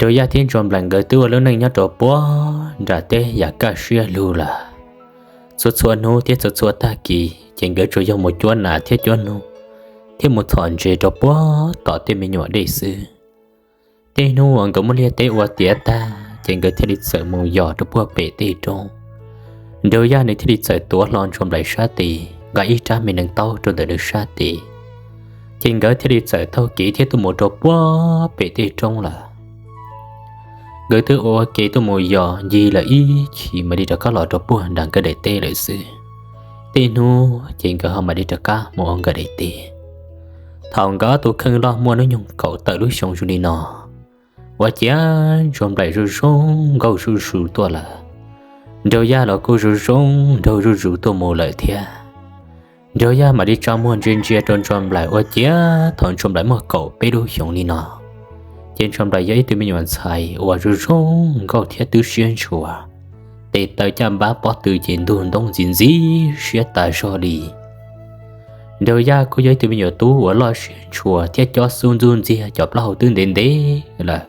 Nraug Yaj thiab Ntsuag Nplaim nkawd twb ua lub neej nyob rau puag nram teb yam kaj siab lug lawm. Txhua txhua hnub thiab txhua txhua tag kis ces nkawd tsuas yog mus cuab nas thiab cuab noog, thiab mus txhom ntses rau puag tom tej me nyuam dej xwb. Tej hnub uas nkawd muab liaj teb ua tiav tag ces nkawd thiaj li txawm mus yos rau puag pem tej roob. Nraug Yaj nws thiaj li txawm tuav hlo Ntsuag Nplaim sab tes, nqa ib rab me neev taub rau ntawm nws sab tes, ces nkawd thiaj li txawm taug kev thiab tuaj mus rau puag pem tej roob lawm. Nkawd twb ua ua ke tuaj mus yos ncig lawm ib chim mam li rov qab los rau puag nram nkawd daim teb lawm xwb. Tej hnub ces nkawd ho mam li rov qab mus ua nkawd daim teb. Thaum nkawd ob tug kheej loj muaj hnub nyoog kaum tawm lub xyoo zoo li no, ua ciav Ntsuag Nplaim zoo zoo nkauj zuj zus tuaj lawm. Nraug Yaj los kuj zoo zoo nraug zuj zus tuaj mus lawm thiab. Nraug Yaj mam li tsa muag ntsia ntsia rau Ntsuag Nplaim ua ciav thaum Ntsuag Nplaim muaj kaum peb lub xyoos li no, ces Ntsuag Nplaim yog ib tug me nyuam ntxhais uas zoo zoo nkauj thiab twb siab ntshua, tes taw caj npab pob tw ces ntug ntoob ntxim ntxim siab tas zog li. Nraug Yaj kuj yog ib tug me nyuam tub uas loj siab ntshua thiab cob xub ntxub ntxiag, cov plaub hau twb ntev ntev lawm.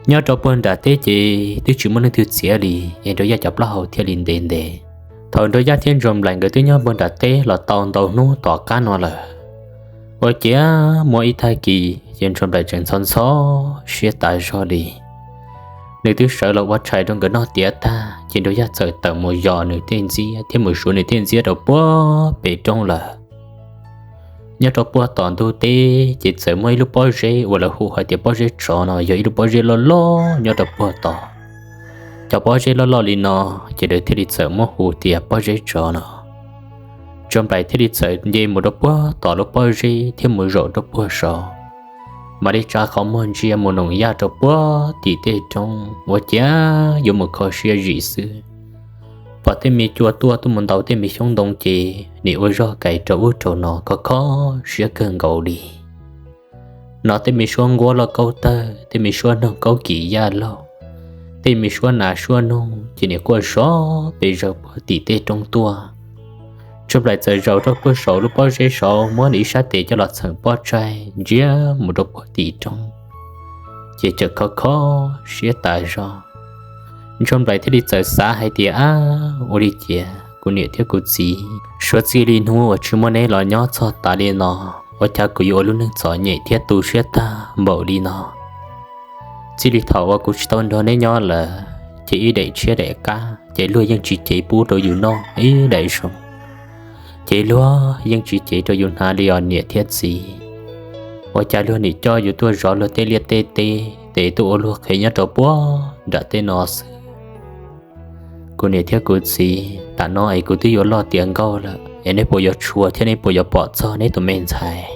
Nyob rau puag nram teb ces twb tsis muaj leej twg txiav li, es Nraug Yaj cov plaub hau thiaj li ntev ntev. Thaum Nraug Yaj thiab Ntsuag Nplaim nkawd twb nyob puag nram teb los tau ntau hnub tom qab no lawm, ua ciav muaj ib tag kis ces Ntsuag Nplaim tseem ntxhov ntxhov siab tas zog li. Nws twb sawv los ua tshais rau nkawd noj tiav tag ces Nraug Yaj txawm tawm mus yos nws tej ntxiab thiab mus suav nws tej ntxiab rau puag pem roob lawm. Nyob rau puag tom ntug teb ces txawm muaj ib lub pob zeb uas lawv hu hais tias pob zeb tsov no, yog ib lub pob zeb loj loj nyob rau puag tom. Cov pob zeb loj loj li no ces lawv thiaj li txawm muab hu tias pob zeb tsov no. Ntsuag Nplaim thiaj li txawm nce mus rau puag tom lub pob zeb thiab mus zaum rau puag saud, mam li tsa qhov muag ntsia mus noom Yaj rau puag tim tej roob ua ciav yuav mus kho siab zim xwb. Pom tej me cua tuaj tuaj mus ntaus tej me xyoob ntoo ces nim ua zog kais rau ub rau no khov kho siab kawg nkaus li. No tej me suab nquab loj kaub tawg, tej me suab noog kaub kis yaj laug, tej me suab nas suab noog ces nim quaj sov pes zaws puag tim tej roob tuaj. Ntsuag Nplaim txawm zaum rau puag saum lub pob zeb saud, muab nws ib sab tes coj los txheem pob tsaig ntsia mus rau puag tim roob, ces txawm khov kho siab tas zog. Ntsuag Nplaim thiaj li txawm xav hais tias, Ab, ua li cas kuv niam thiab kuv txiv, suav txij li hnub uas tsis muaj neb los nyob txog tav li no, ua cas kuv yuav ua lub neej txom nyem thiab tu siab tag npaum li no? Txij li thaum uas kuv tsis tau nrog neb nyob lawm, ces ib daim tshiab daim qab ces luag yeej tsis cev pub rau yus noj ib daim zoo, ces luag yeej tsis cev rau yus hnav li os niam thiab txiv. Ua cas luag nim coj yus tuaj zov luag tej liaj tej teb, ces tuaj ua luag qhev nyob rau puag nram tej no xwb. Kuv niam thiab kuv txiv, tam no es kuv twb yuav loj tiav nkauj lawm es neb puas yuav tshua thiab neb puas yuav pom txog neb tus me ntxhais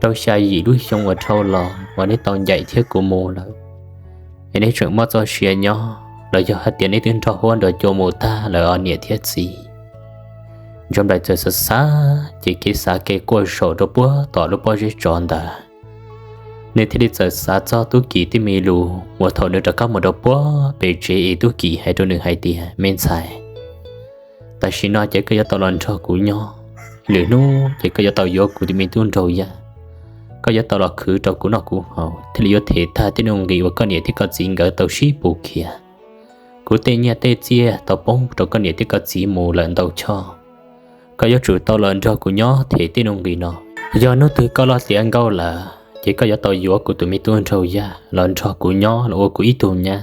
rau xya yim lub xyoo uas dhau los uas neb tau ncaim thiab kuv mus lawm, es neb tseem muaj txoj sia nyob los yog hais tias neb twb nrog huab nrog cua mus tag lawm os niam thiab txiv? Ntsuag Nplaim txawm xav xav ces kev xav kev quaj saum rau puag tom lub pob zeb tsov ntawd. Nws thiaj li txawm xav txog Tub Kim tej me lus uas thaum nws rov qab mus rau puag pem tsev es Tub Kim hais rau nws hais tias, Me ntxhais, tam sim no ces koj yuav tau los nrog kuv nyob, lwm hnub ces koj yuav tau yuav kuv tus me tub Nraug Yaj. Koj yuav tau los khwv rau kuv noj kuv haus thiaj li yuav them tag tej nuj nqis uas koj niam thiab koj txiv nkawd tau sib pus khiav. Kuv tej nyiaj tej txiaj tau poob rau koj niam thiab koj txiv mus lawm ntau choj. Koj yuav tsum tau los nrog kuv nyob them tej nuj nqis no. Yog hnub twg koj loj tiav nkauj lawm ces koj yuav tau yuav kuv tus me tub Nraug Yaj los nrog kuv nyob los ua kuv ib tug nyab,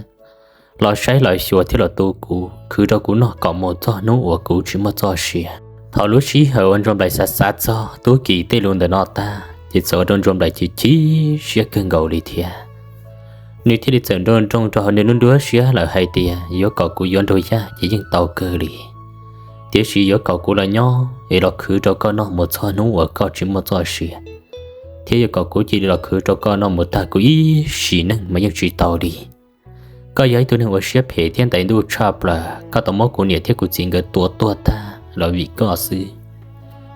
los saib los xyuas thiab los tu kuv, khwv rau kuv noj kom mus txog hnub uas kuv tsis muaj txoj sia. Thaum lub sij hawm uas Ntsuag Nplaim xav xav txog Tub Kim tej lus ntawm no tag ces txawm ua rau Ntsuag Nplaim chim chim siab kawg nkaus li thiab. Nws thiaj li txawm nroo nroo rau hauv nws lub nruab siab lawm hais tias, Yuav kom kuv yuav Nraug Yaj ces yeej tau kawg li, tiam sis yuav kom kuv los nyob es los khwv rau koj noj mus txog hnub uas koj tsis muaj txoj sia, thiab yuav kom kuv cia li los khwv rau koj noj mus tag kuv ib sim neej mas yeej tsis tau li. Koj yog ib tug neeg uas siab phem thiab ntais ntuj tshaj plaws, koj tau muab kuv niam thiab kuv txiv nkawd tua tuag tag los vim koj xwb.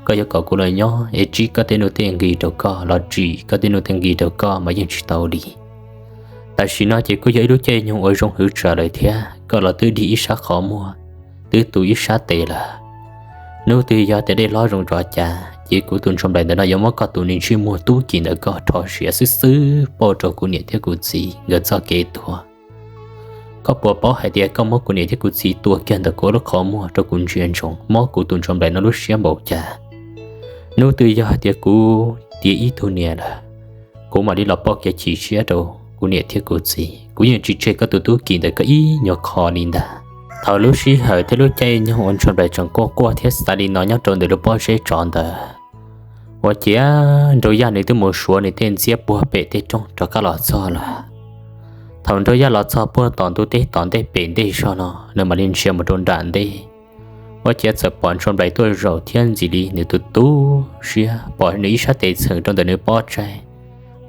Koj yuav kom kuv los nyob es tsim koj tej nuj tej nqis rau koj, los tsim koj tej nuj tej nqis rau koj mas yeej tsis tau li. Tam sim no ces kuj yog ib lub caij nyoog uas zoo hwv tsawv lawm thiab, koj los twb dig ib sab qhov muag, twb tu ib sab tes lawm. Hnub twg yog tias dej hlob zoo tso cas ces kuv tus Ntsuag Nplaim ntawm no yuav muab koj tus me ntsej muag tub ki ntawm koj rho siav xwb xwb pauj rau kuv niam thiab kuv txiv nkawd txoj kev tuag. Koj puas paub hais tias koj muab kuv niam thiab kuv txiv tua kiag ntawm kuv lub qhov muag rau kuv ntsia ntsoov, mob kuv tus Ntsuag Nplaim no lub siab npaum cas. Hnub twg yog hais tias kuv tiav ib tug niam lawm, kuv mam li los pauj kev chim siab rau kuv niam thiab kuv txiv. Kuv yeej tsis tseg koj tus tub ki ntawm koj ib nyuag qho li ntag. Thaum lub sij hawm thiab lub caij nyoog uas Ntsuag Nplaim tseem quaj quaj thiab xav li no nyob rau ntawm lub pob zeb tsov ntawd, ua ciav Nraug Yaj nws twb mus suav nws tej ntxiab puag pem tej roob rov qab los txog lawm. Thaum Nraug Yaj los txog puag tom ntug teb tom ntej pem ntej zog no, nws mam li ntsia mus rau nram ntej, ua ciav txawm pom Ntsuag Nplaim tuaj zaum thiab ntxim li nws tus tu siab pom nws ib sab tes txheem rau ntawm nws pob tsaig,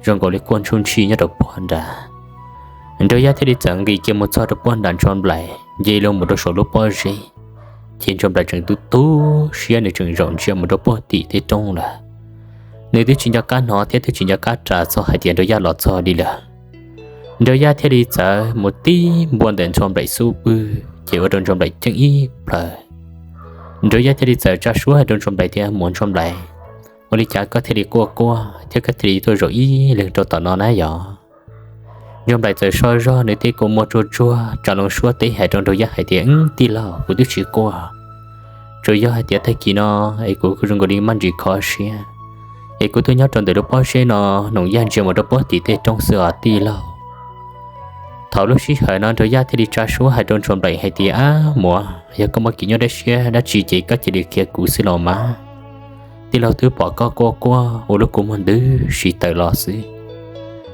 zoo nkaus li quaj ntsuj ntshis nyob rau puag nrad. Nraug Yaj thiaj li txawm nqis kiag mus txog rau puag nram Ntsuag Nplaim, nce loo mus rau saum lub pob zeb. Ces Ntsuag Nplaim tseem tu tu siab, nws tseem zaum ntsia mus rau puag tim tej roob lawm. Nws twb tsis nco qab hnov thiab twb tsis nco qab ras txog hais tias Nraug Yaj los txog li lawm. Nraug Yaj thiaj li txawm mus tib npua ntawm Ntsuag Nplaim xub pwg, ces ua rau Ntsuag Nplaim ceeb ib plhaw. Nraug Yaj thiaj li txawm tsa suab hais rau Ntsuag Nplaim tias, Muam Ntsuag Nplaim, ua li cas koj thiaj li quaj quaj thiab koj thiaj li tuaj zaum ib leeg rau tom no na yog? Ntsuag Nplaim txawm so zog nws tej kua muag tsuag tsuag tsa loo suab teb hais rau Nraug Yaj hais tias, Tij laug, kuv twb tsis quaj, tsuas yog hais tias tag kis no es kuv zoo nkaus li maj ntsis kho siab, es kuv tuaj nyob rau ntawm lub pob zeb no, noom yaj ntsia mus rau puag tim tej roob xwb os tij laug. Thaum lub sij hawm no Nraug Yaj thiaj li tsa suab hais rau Ntsuag Nplaim hais tias, Ab muam, yog koj muaj kev nyuaj dab tsi dab tsi ces koj cia li qhia kuv xwb los mas. Tij laug twb pom koj quaj quaj ua lub kua muag ntws si tawm los xwb,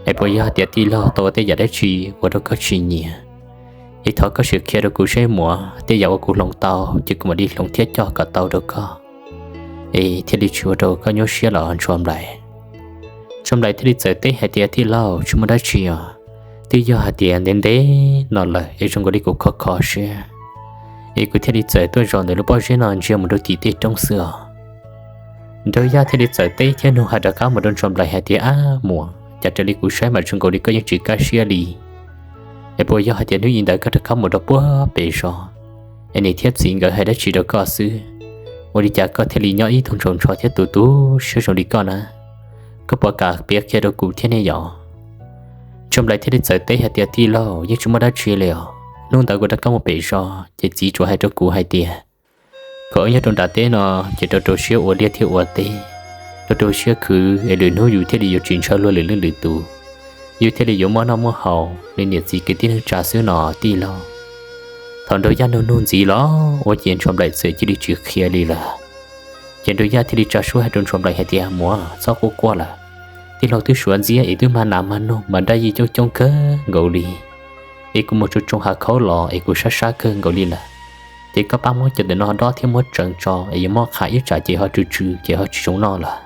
es puas yog hais tias tij laug tau ua tej yam dab tsi ua rau koj tsis nyiam? Es thov koj sim qhia rau kuv seb muam, tej yam uas kuv hloov tau ces kuv mam li hloov thiab coj kom tau rau koj, es thiaj li tsis ua rau koj nyuaj siab los Ntsuag Nplaim. Ntsuag Nplaim thiaj li txawm teb hais tias, Tij laug, tsis muaj dab tsi os, twb yog hais tias ntev ntev no lawm es zoo nkaus li kuv kho kho siab, es kuv thiaj li txawm tuaj zaum ntawm lub pob zeb no ntsia mus rau tim tej roob xwb os. Nraug Yaj thiaj li txawm teb thiab nug hais rov qab mus rau Ntsuag Nplaim hais tias, Ab muam, cas raws li kuv saib mas zoo nkaus li koj yeej tsis kaj siab li, es puas yog hais tias hnub i ntawd koj rov qab mus rau puag pem zos, es niam thiab txiv nkawd hais dab tsi rau koj xwb, ua li cas koj thiaj li nyob ib tug ntsaus ntsho thiab tu tu siab zoo li koj na? Koj puas kam piav qhia rau kuv thiab ne yom? Ntsuag Nplaim thiaj li txawm teb hais tias, Tij laug, yeej tsis muaj dab tsi li os. Hnub ntawd kuv rov qab mus pem zos ces txiv tsuas hais rau kuv hais tias kom wb nyob rau nram teb no ces rau rau siab ua liaj thiab ua teb, rau rau siab khwv es lwm hnub yus thiaj li yuav tsis ntshaw luag lwm leej lwm tus, yus thiaj li yuav muaj noj muaj haus li niam txiv kwv tij neej tsa xwb no tij laug. Thaum Nraug Yaj nug nug ntxiv los ua ciav Ntsuag Nplaim txawm cia li tsis qhia li lawm. Ces Nraug Yaj thiaj li tsa suab hais rau Ntsuag Nplaim hais tias, Muam, txhob quaj quaj lawm. Tij laug twb suav ntxiab es twb mag nas mag noog mas daj yij coob coob kawg nkaus li, es kuv mus tsoo tsoo hav khaub los es kuv sab sab kawg nkaus li lawm. Ces koj pab muab cov ntawm no dob thiab muab tseev tso es yuav muab qha ib tsam ces ho tsw tsw ces ho tsis zoo noj lawm.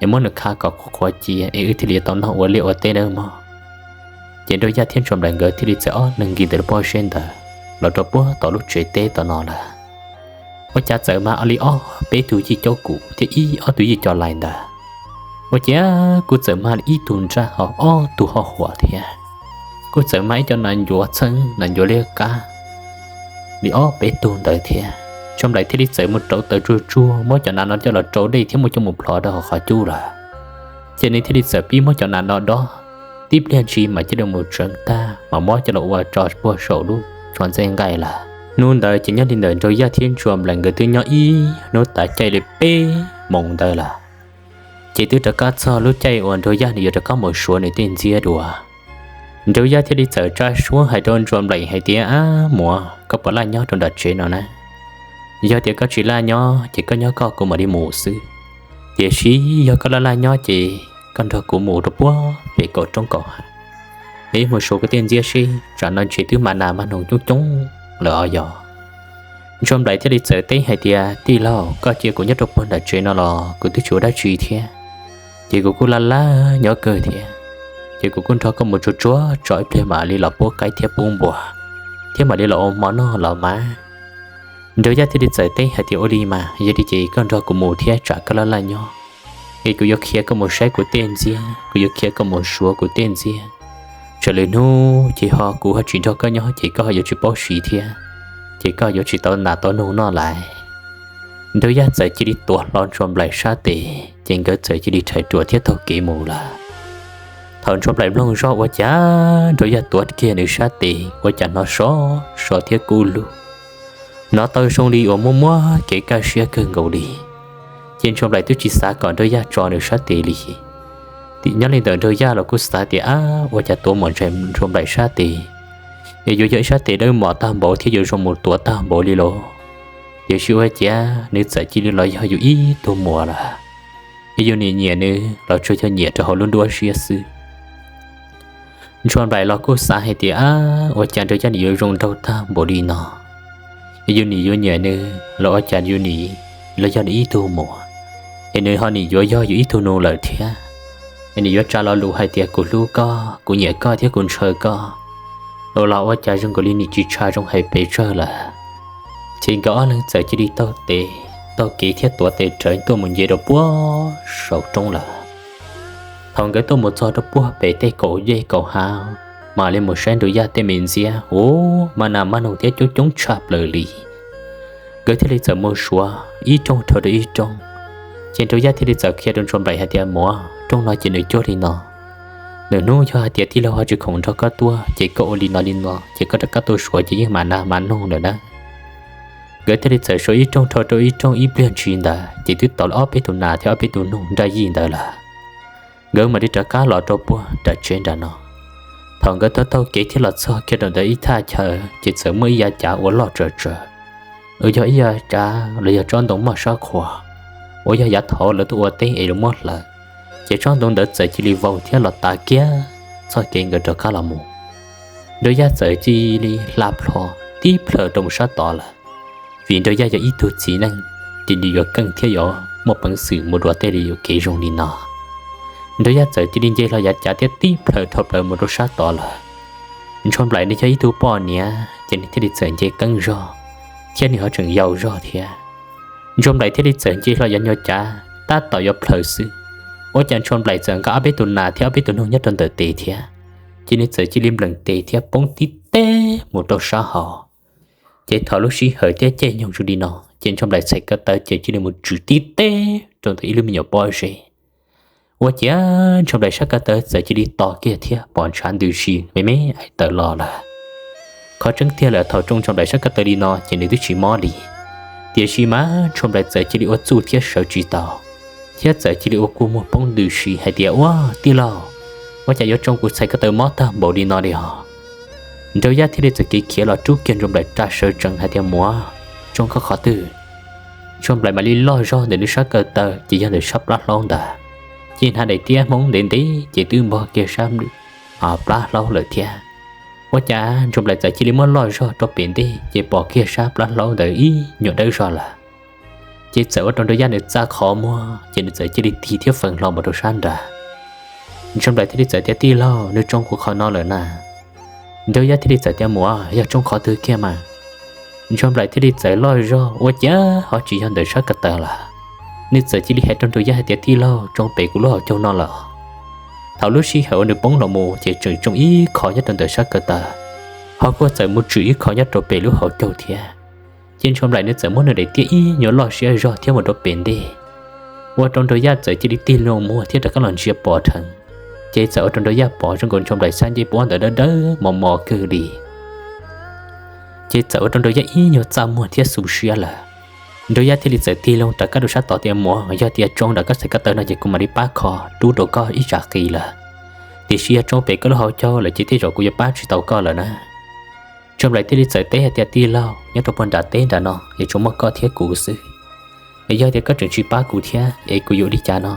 Es muab nws qha kom qhuav qhuav cia es wb thiaj li yuav tau noj ua liaj ua teb nawb mog. Ces Nraug Yaj thiab Ntsuag Nplaim nkawd thiaj li txawm ob leeg nkig ntawm lub pob zeb ntawd los rau puag tom lub tsev teb tom no lawm. Ua cas txawm mag li ob peb tug yij caub kuv thiab ib ob tug yij cov lais ntawd. Ua ciav kuj txawm mag li ib tug nraj ho ob tug hoj huam thiab. Kuj txawm mag ib co nas ncuav txheeb nas ncuav liab qab li ob peb tug ntawd thiab. Ntsuag Nplaim thiaj li txawm mus rauv taws tsuag tsuag muab cov nas no coj los rau dej thiab muab coj mus plhov rau hauv qhov cub lawm. Ces nws thiaj li txawm pib muab cov nas no dob, tib pliag ntshis mas cia li mus tseev tag mas muab coj los ua tso puag saum lub tsho ntxeej nqaij lawm. Hnub ntawd ces nyob li ntawm Nraug Yaj thiab Ntsuag Nplaim nkawd twb nyob ib hnub tav caij li peb moos ntawd lawm. Ces twb rov qab txog lub caij uas Nraug Yaj nws yuav rov qab mus suav nws tej ntxiab dua. Nraug Yaj thiaj li txawm tsa suab hais rau Ntsuag Nplaim hais tias, Ab muam, koj puas laj nyob rau nram tsev no na? Yog tias koj tsis laj nyob ces koj nyob koj, kuv mam li mus xwb. Tiam sis yog koj laj laj nyob ces koj nrog kuv mus rau puag pem kaum roob kaum hav, es mus suav kuv tej ntxiab seb, tsam no ntshe twb mag nas mag noog coob coob lawm os yog. Ntsuag Nplaim thiaj li txawm teb hais tias, Tij laug, koj cia kuv nyob rau puag nram tsev no los kuv twb tsis ua dab tsi thiab, ces kuv kuj laj laj nyob kawg thiab. Ces kuv kuj nrog koj mus tsuag tsuag tso ib pliag mam li los pub qaib thiab pub npua, thiab mam li los ua hmo noj los mas. Nraug Yaj thiaj li txawm teb hais tias, Ua li mas yog li ces koj nrog kuv mus thiab, tsam koj laj laj nyob, es kuv yuav khiav koj mus saib kuv tej ntxiab, kuv yuav khiav koj mus suav kuv tej ntxiab. Tsam lwm hnub ces ho kuv ho tsis nrog koj nyob ces koj ho yuav tsis paub siv thiab, ces koj yuav tsis tau nas tau noog noj lawm. Nraug Yaj txawm cia li tuav hlo Ntsuag Nplaim sab tes ces nkawd txawm cia li rhais ruam thiab taug kev mus lawm. Thaum Ntsuag Nplaim mloog zoj ua cas Nraug Yaj tuav kiag nws sab tes ua cas hnov sov sov thiab kub lug, hnov tau zoo li uas muaj muab kev kaj siab kawg nkaus li. Ces Ntsuag Nplaim twb tsis xav kom Nraug Yaj tso nws sab tes li. Nyob li ntawm Nraug Yaj los kuj xav tias ab ua cas tuav mus ntshai Ntsuag Nplaim sab tes es yuav yog ib sab tes dawb mos tag npaum thiab yuav zoo mus tuav tag npaum li los. Tiam sis ua cas nws txawm cia li los yog yus ib tug muam lawm, es yus nim nyiam nws los tsuas yog nyiam rau hauv lub nruab siab xwb. Ntsuag Nplaim los kuj xav hais tias ab ua cas Nraug Yaj nim yuav zoo nraug tag npaum li no, es yus nim yuav nyiam nws los ua cas yus nim los yog nws ib tug muam, es nws ho nim yuav yog yus ib tug nus lawm thiab. Es nws yuav tsa lo lus hais tias kuv hlub koj, kuv nyiam koj thiab kuv ntshaw koj, los ua cas zoo nkaus li nim tsis tshua zoo hais pes tsawg lawm. Ces nkawd ob leeg txawm cia li taug tes, taug kev thiab tuav tes rawv tuaj mus nce rau puag saum roob lawm. Thaum nkawd tuaj mus txog rau puag pem tej kaum yej kaum hav, mam li mus saib Nraug Yaj tej me ntxiab, ua mas nas mas noog thiab coob coob tshaj plaws li. Nkawd thiaj li txawm mus suav ib rooj dhau rau ib rooj, ces Nraug Yaj thiaj li txawm qhia rau Ntsuag Nplaim hais tias muam, rooj no ces nws cuag li no, nws hnub yog hais tias tij laug ho tsis khoom nrog koj tuaj ces koj ua li no li no ces koj rov qab tuaj suav ces yeej mas nas mas noog lawm na. Nkawd thiaj li txawm suav ib rooj dhau rau ib rooj ib pliag ntshis ntawd ces twb tau ob peb tus nas thiab ob peb tus noog nraj yij ntawd lawm. Nkawd mam li rov qab los rau puag nram tsev nram no. Thaum nkawd taug taug kev thiab los txog kiag rau ntawm ib thaj chaw ces txawm muaj ib yav cav ua loj tsawv tsawv, uas yog ib yav cav los yog tsob ntoo moj sab qhua, uas yog yav thaud lawv tuaj ua teb es lawv muab hlawv, ces tsob ntoo ntawd txawm cia li vau thiab los tav kiag txoj kev nkawd rov qab los mus. Nraug Yaj txawm cia li hla plho tib plhaws rau mus sab tod lawm, vim Nraug Yaj yog ib tug txiv neej, cia li yuav keej thiab yuav muaj peev xwm mus dua tej li yuam kev zoo li no. Nraug Yaj txawm cia li nce hlo yav cav thiab tib plhaws dhau plaws mus rau sab tod lawm. Ntsuag Nplaim nws yog ib tug poj niam ces nws thiaj li txawm nce qeeb zog, thiab nws ho tseem yau zog thiab. Ntsuag Nplaim thiaj li txawm nce hlo yav nyuag cav tab tom yuav plhaws xwb, ua cas Ntsuag Nplaim txawm nqa ob peb tus nas thiab ob peb tus noog nyob rau ntawm tes thiab, ces nws txawm cia li npleem tes thiab poob tib teg mus rau sab hauv. Ces thaum lub sij hawm thiab caij nyoog zoo li no ces Ntsuag Nplaim txhais ko taw ces cia li mus tswm tib teg rau ntawm ib lub me nyuam pob zeb. Ua ciav Ntsuag Nplaim sab ko taw txawm cia li to kiag thiab pom ntshav ntws si me me ais tawm los lawm. Qhov tseeb tiag lawm thaum tsoo Ntsuag Nplaim sab ko taw li no ces nws twb tsis mob li, tiam sis mas Ntsuag Nplaim txawm cia li ua txuj thiab sawv tsis tau, thiab txawm cia li ua kua muag poob ntws si hais tias ua tij laug, ua cas yuav tsoo kuv txhais ko taw mob tag npaum li no li os. Nraug Yaj thiaj li txawm kev khiav los rub kiag Ntsuag Nplaim ras sawv tsees hais tias muam, tsoo koj qhov twg? Ntsuag Nplaim mam li loj zog ntawm nws sab ko taw ces yog ntawm sab plab hlaub ntawd, ces hnav daim tiab hmoob ntev ntev ces twb npog kiag sab plab hlaub lawm thiab. Ua cas Ntsuag Nplaim txawm cia li muab loj zog rau pem ntej ces pom kiag sab plab hlaub ntawd ib nyuag dawb zog lawm. Ces txawm ua rau Nraug Yaj nws txaj qhov muag ces nws txawm cia li tig thiab feem hlo mus rau sab nrad. Ntsuag Nplaim thiaj li txawm tias tij laug, nws tsoo kuv qhov no lawm na. Nraug Yaj thiaj li txawm tias muam, yog tsoo qhov twg kiag mas? Ntsuag Nplaim thiaj li txawm loj zog ua ciav ho tsis yog ntawm sab ko taw lawm. Nws txawm cia li hais rau Nraug Yaj hais tias tij laug, tsoo pem kuv lub hauv caug no lawm. Thaum lub sij hawm uas nws poob los mus ces tseem tsoo ib qho nyob rau ntawm sab ko taw, ho kuj txawm mus tswm ib qho nyob rau pem lub hauv caug thiab. Ces Ntsuag Nplaim nws txawm muab nws daim tiab ib nyuag loj siab zog thiab mus rau pem ntej, ua rau Nraug Yaj txawm cia li tig loo muag thiab rov qab los ntsia pom dheev. Ces txawm ua rau Nraug Yaj pom zoo nkaus Ntsuag Nplaim sab ncej puab ntawd dawb dawb mos mos kawg li. Ces txawm ua rau Nraug Yaj ib nyuag txaj muag thiab xu siab lawm. Nraug Yaj thiaj li txawm tig loo rov qab rau sab tod tias muam, yog tias tsoo ntawm koj txhais ko taw no ces kuv mam li pab kho rub rau koj ib tsam qis lawm. Tiam sis yog tsoo pem koj lub hauv caug lawm ces tej zaum kuv yuav pab tsis tau koj lawm na. Ntsuag Nplaim thiaj li txawm teb hais tias tij laug, nyob rau puag nram teb nram no es tsuas muaj koj thiab kuv xwb, es yog tias koj tseem tsis pab kuv thiab es kuv yuav ua li cas no?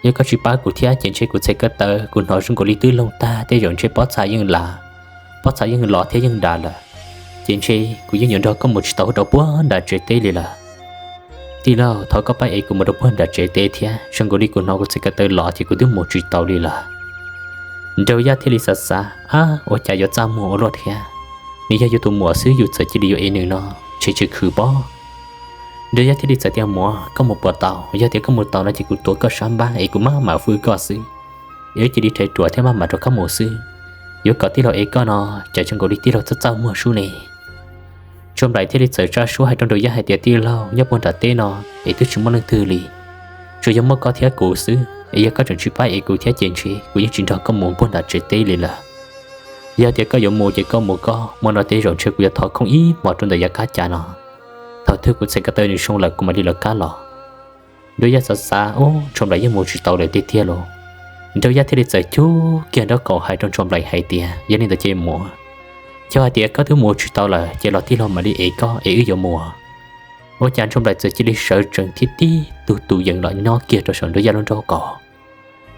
Yog koj tsis pab kuv thiab ces ntshe kuv txhais ko taw kuv hnov zoo nkaus li twb loog tag, tej zaum ntshe pob txha yeej lav, pob txha yeej lov thiab yeej dav lawm. Ces ntshe kuv yeej yuav nrog koj mus tsis tau rau puag nram tsev teb li lawm. Tij laug, thov koj pab ev kuv mus rau puag nram tsev teb thiab, zoo nkaus li kuv hnov kuv txhais ko taw lov ces kuv twb mus tsis tau li lawm. Nraug Yaj thiaj li xav xav, ab, ua cas yuav txaj muag ua luaj thiab, nws yog yus tus muam xwb yus txawm cia li yuav ev nws no, ntshe tsis khwv pob. Nraug Yaj thiaj li txawm tias muam, koj mus puas tau? Yog tias koj mus tau no ces kuv tuav koj sab npab es kuv maj mam fwj koj xwb. Es wb cia li rhais ruam thiab maj mam rov qab mus xwb. Yuav kom tij laug ev koj no, cas zoo nkaus li tij laug txaj txaj muag sub ne. Ntsuag Nplaim thiaj li txawm tsa suab hais rau Nraug Yaj hais tias, Tij laug, nyob puag nram teb no es twb tsis muaj leej twg li, tsuas yog muaj koj thiab kuv xwb. Es yog koj tseem tsis pab ev kuv thiab ces ntshe kuv yeej tsis nrog koj mus puag nram tsev teb li lawm. Yog tias koj yuav mus ces koj mus koj, hmo no tej zaum ntshe kuv yuav thov khoom ib hmos rau ntawm yav qab cas no. Thaum twg kuv txhais ko taw nws zoo lawm kuv mam li lawv kab los. Nraug Yaj xav xav, Ub, Ntsuag Nplaim yeej mus tsis tau lawm tiag tiag lauj. Nraug Yaj thiaj li txawm cug kiag nraub qaum hais rau Ntsuag Nplaim hais tias, Yog li ntawd ces muam, yog hais tias koj twb mus tsis tau lawm ces los tij laug mam li ev koj es wb yuav mus. Ua cas Ntsuag Nplaim txawm cia li sawv tsees thiab tib tug tus yees los nyob kiag rau saum Nraug Yaj lub nraub qaum.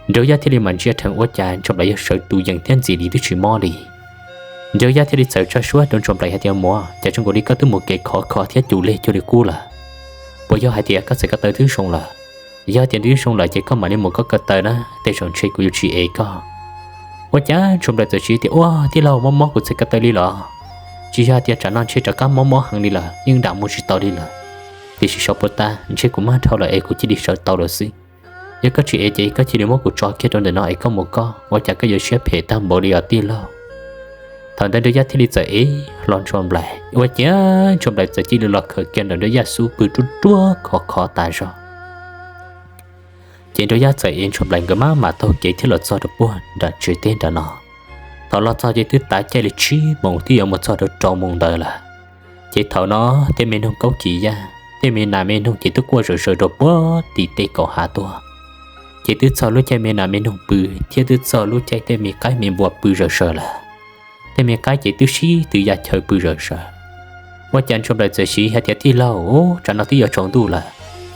Nraug Yaj thiaj li mam ntsia dheev ua cas Ntsuag Nplaim yog sawv tus yees thiab ntxim li twb tsis mob li. Nraug Yaj thiaj li txawm tsa suab rau Ntsuag Nplaim hais tias, Muam, cas zoo nkaus li koj twb mus kev khov kho thiab cuag li cuag li qub lawm. Puas yog hais tias koj txhais ko taw twb zoo lawm? Yog tias twb zoo lawm ces koj mam li mus koj ko taw na, tej zaum ntshe kuv yuav tsis ev koj. Ua cas Ntsuag Nplaim txawm siv tias, Ua, tij laug, mob mob kuv txhais ko taw li los? Tsis yog hais tias tsam no ntshe rov qab mob mob heev li lawm, yeej dam mus tsis tau li lawm. Tiam sis xyov puas tas, ntshe kuv mag dhau lawm es kuv cia li sawv tau lawm xwb. Yog koj tsis ev ces koj cia li muab kuv tso kiag rau ntawm no es koj mus koj, ua cas koj yuav siab phem tag npaum li os tij laug? Thaum ntawd Nraug Yaj thiaj li txawm ev hlo Ntsuag Nplaim, ua cas Ntsuag Nplaim txawm cia li los khawm kiag nram Nraug Yaj xub pw ruaj ruaj khov khov tas zog. Ces Nraug Yaj txawm ev Ntsuag Nplaim nkawd maj mam taug kev thiab los txog rau puag nram tsev teb nram no. Thaum los txog ces twb tav caij li tsib moos twb yuav mus txog rau rau moos ntawd lawm. Ces thaum no tej me noog kaub kis yaj, tej me nas me noog ces twb quaj zawm zaws rau puag tim tej kaum hav tuaj. Ces twb txog lub caij me nas me noog pw thiab twb txog lub caij tej me qaib me npua pw zawm zaws lawm. Tej me qaib ces twb sib tw ya chaw pw zawm zaws. Ua cas Ntsuag Nplaim txawm siv hais tias, Tij laug, tsam no twb yuav tsaus ntuj lawm,